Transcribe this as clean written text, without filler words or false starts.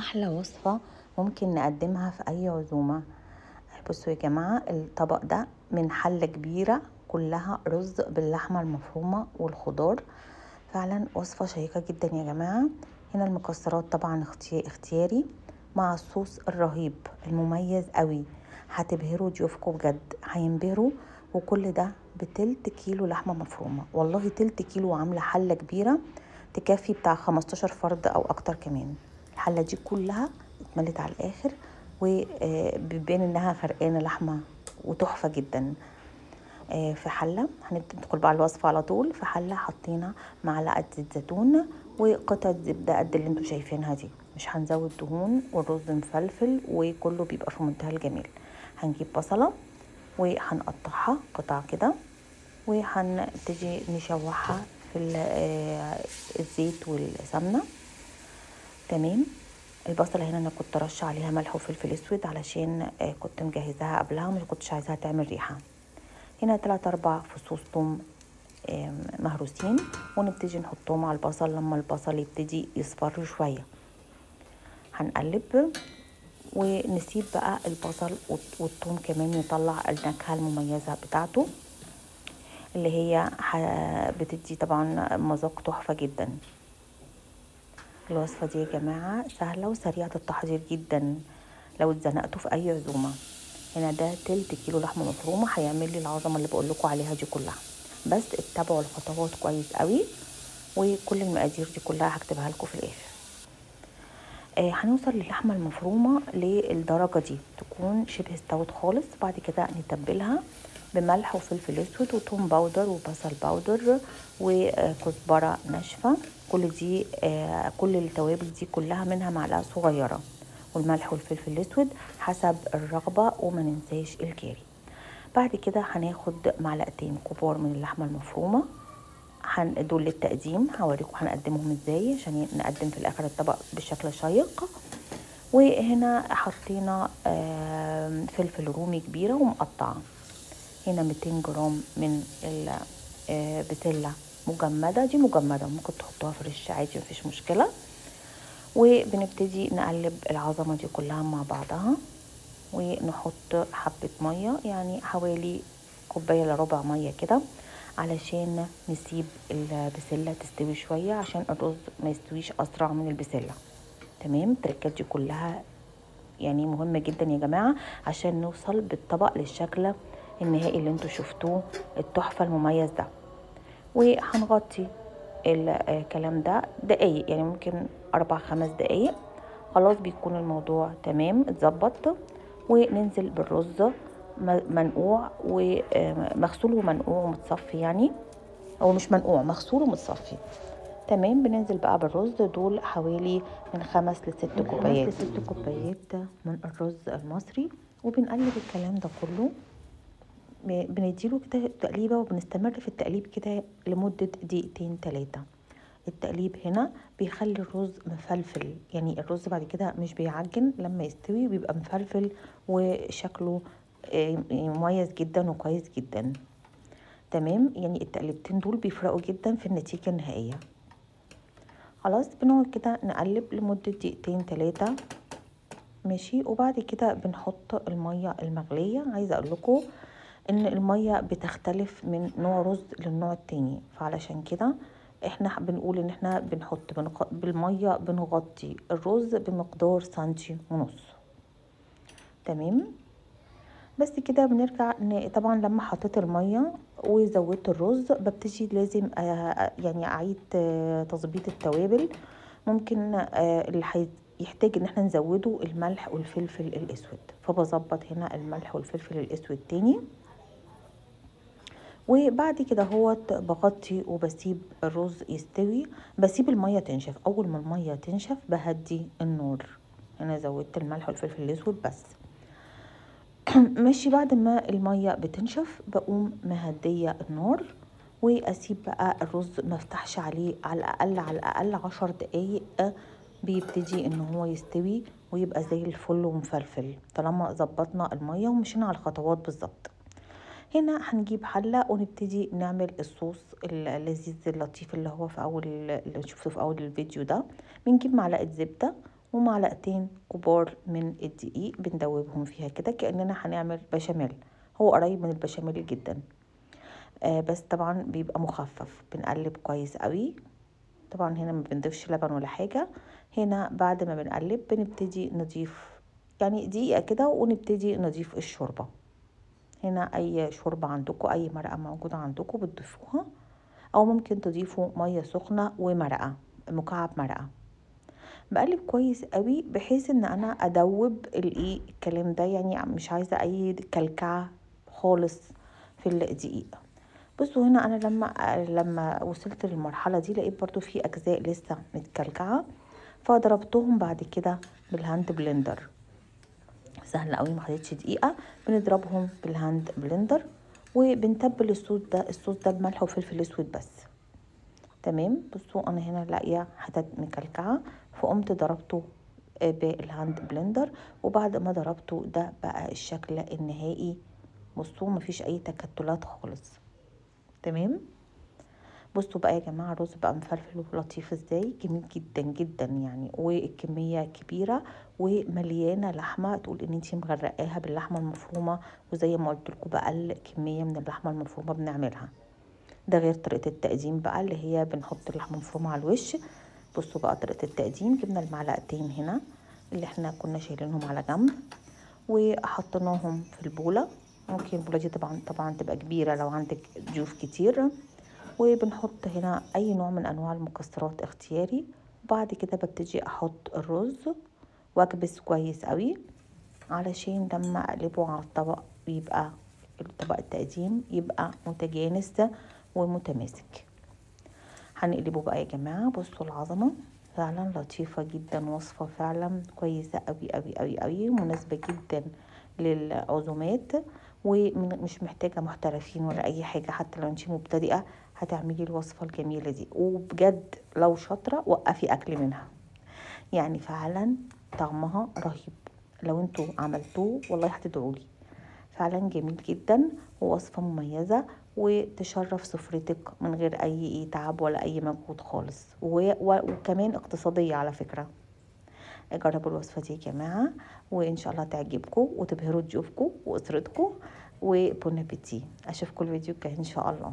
احلى وصفة ممكن نقدمها في اي عزومة. بصوا يا جماعة، الطبق ده من حلة كبيرة كلها رز باللحمة المفرومة والخضار، فعلا وصفة شيقة جدا يا جماعة. هنا المكسرات طبعا اختياري مع الصوص الرهيب المميز قوي، هتبهروا ضيوفكم بجد، هينبهروا. وكل ده بتلت كيلو لحمة مفرومة، والله تلت كيلو، عاملة حلة كبيرة تكفي بتاع 15 فرد او اكتر كمان. الحلة دي كلها اتملت على الاخر، وبيبان انها فرقانة لحمة وتحفة جدا. في حلة هندخل بقى الوصفة على طول. في حلة حطينا معلقة زيت زيتون وقطعة زبدة قد اللي انتوا شايفينها دي، مش هنزود دهون، والرز مفلفل وكله بيبقى في منتهى الجمال. هنجيب بصلة وهنقطعها قطع كده، وهنبتدي نشوحها في الزيت والسمنة. تمام. البصلة هنا انا كنت رشه عليها ملح وفلفل اسود علشان كنت مجهزاها قبلها ومش كنتش عايزاها تعمل ريحة. هنا 3-4 فصوص ثوم مهروسين، ونبتدي نحطهم على البصل. لما البصل يبتدي يصفر شوية هنقلب ونسيب بقى البصل والثوم كمان يطلع النكهة المميزة بتاعته، اللي هي بتدي طبعا مذاق تحفة جدا. الوصفة دي يا جماعة سهلة وسريعة التحضير جدا لو اتزنقتوا في اي عزومة. هنا ده تلت كيلو لحمة مفرومة هيعمل لي العظمة اللي بقول لكم عليها دي كلها، بس اتبعوا الخطوات كويس قوي، وكل المقادير دي كلها هكتبها لكم في الاخر. هنوصل للحمة المفرومة للدرجة دي تكون شبه استوت خالص. بعد كده نتبلها بملح وفلفل اسود وثوم powder وبصل powder وكزبرة ناشفة، كل التوابل دي كلها منها معلقة صغيرة، والملح والفلفل الاسود حسب الرغبة، وما ننساش الكاري. بعد كده هناخد معلقتين كبار من اللحمة المفرومة، دول للتقديم، هوريكم هنقدمهم ازاي عشان نقدم في الاخر الطبق بشكل شيق. وهنا حطينا فلفل رومي كبيرة ومقطعة. هنا 200 جرام من البسلة مجمدة، دي مجمدة ممكن تحطوها فريش عادي مفيش مشكلة. وبنبتدي نقلب العظمة دي كلها مع بعضها، ونحط حبة مية، يعني حوالي كوباية الا ربع مية كده، علشان نسيب البسلة تستوي شوية عشان الرز ما يستويش أسرع من البسلة. تمام. التركات دي كلها يعني مهمة جدا يا جماعة عشان نوصل بالطبق للشكل النهائي اللي انتوا شفتوه التحفة المميز ده. وهنغطي الكلام ده دقايق، يعني ممكن 4-5 دقايق، خلاص بيكون الموضوع تمام اتظبط. وننزل بالرز منقوع ومغسول ومنقوع ومتصفي، يعني او مش منقوع، مغسول ومتصفي. تمام. بننزل بقى بالرز دول حوالي من 5 ل6 كوبايات، 6 كوبايات من الرز المصري. وبنقلب الكلام ده كله، بنديله كده تقليبه، وبنستمر في التقليب كده لمدة 2-3 دقايق. التقليب هنا بيخلي الرز مفلفل، يعني الرز بعد كده مش بيعجن، لما يستوي بيبقى مفلفل وشكله مميز جدا وكويس جدا. تمام. يعني التقليبتين دول بيفرقوا جدا في النتيجة النهائية. خلاص بنقعد كده نقلب لمدة 2-3 دقايق ماشي. وبعد كده بنحط المية المغلية. عايزة اقول لكم ان المية بتختلف من نوع رز للنوع التاني، فعلشان كده احنا بنقول ان احنا بنحط بالمية بنغطي الرز بمقدار 1.5 سنتي. تمام. بس كده بنرجع طبعا لما حطيت المية وزودت الرز ببتدي لازم يعني اعيد تظبيط التوابل. ممكن اللي يحتاج ان احنا نزوده الملح والفلفل الاسود، فبظبط هنا الملح والفلفل الاسود تاني. وبعد كده هوت بغطي وبسيب الرز يستوي، بسيب المية تنشف. اول ما المية تنشف بهدي النار. انا زودت الملح والفلفل الاسود بس ماشي. بعد ما المية بتنشف بقوم مهديه النار، واسيب بقى الرز ما افتحش عليه على الاقل على الاقل 10 دقايق، بيبتدي ان هو يستوي ويبقى زي الفل ومفلفل طالما ظبطنا المية ومشينا على الخطوات بالظبط. هنا هنجيب حلة ونبتدي نعمل الصوص اللذيذ اللطيف اللي هو في اول اللي شفته في اول الفيديو ده. بنجيب معلقة زبدة ومعلقتين كبار من الدقيق، بندوبهم فيها كده كأننا هنعمل بشاميل. هو قريب من البشاميل جدا، بس طبعا بيبقى مخفف. بنقلب كويس قوي. طبعا هنا ما بنضيفش لبن ولا حاجة. هنا بعد ما بنقلب بنبتدي نضيف يعني دقيقة كده، ونبتدي نضيف الشوربة. هنا اي شوربة عندكم، اي مرقة موجودة عندكم بتضيفوها، او ممكن تضيفوا مية سخنة ومرقة، مكعب مرقة. بقلب كويس قوي بحيث ان انا ادوب الايه الكلام ده، يعني مش عايزة اي كلكعة خالص في الدقيق. بصوا هنا انا لما وصلت للمرحلة دي لقيت برضو في اجزاء لسه متكلكعة، فضربتهم بعد كده بال hand blender. سهل قوي، ما خدتش دقيقة. بنضربهم بال hand blender وبنتبل الصوص ده بملح وفلفل اسود بس. تمام. بصوا انا هنا لاقيه حتت مكلكعه، فقمت ضربته بال hand blender، وبعد ما ضربته ده بقى الشكل النهائي. بصوا مفيش اي تكتلات خالص. تمام. بصوا بقى يا جماعة الرز بقى مفلفل ولطيف ازاي، جميل جدا جدا يعني، والكميه كبيرة ومليانة لحمه، تقول ان انتي مغرقاها باللحمه المفرومه، وزي ما قلت لكم باقل كمية من اللحمة المفرومه بنعملها. ده غير طريقه التقديم بقى اللي هي بنحط اللحمة المفرومه على الوش. بصوا بقى طريقه التقديم، جبنا المعلقتين هنا اللي احنا كنا شايلينهم على جنب وحطيناهم في البوله. ممكن البوله دي طبعا تبقى كبيرة لو عندك ضيوف كتير. وبنحط هنا اي نوع من انواع المكسرات اختياري. وبعد كده ببتدي احط الرز واكبس كويس قوي علشان لما اقلبه على الطبق بيبقى طبق التقديم يبقى متجانس ومتماسك. هنقلبه بقى يا جماعة. بصوا العظمة فعلا لطيفة جدا، وصفه فعلا كويسة قوي قوي قوي قوي، مناسبة جدا للعزومات، ومش محتاجه محترفين ولا اي حاجة. حتى لو انتي مبتدئة هتعملي الوصفة الجميلة دي، وبجد لو شاطرة وقفي اكل منها، يعني فعلا طعمها رهيب. لو انتوا عملتوه والله هتدعولي، فعلا جميل جدا ووصفه مميزة وتشرف سفرتك من غير اي تعب ولا اي مجهود خالص، وكمان اقتصادية على فكرة. جربوا الوصفة دي يا جماعة وان شاء الله تعجبكم وتبهروا ضيوفكم واسرتكم. و bon appétit، اشوفكم الفيديو الجاي ان شاء الله.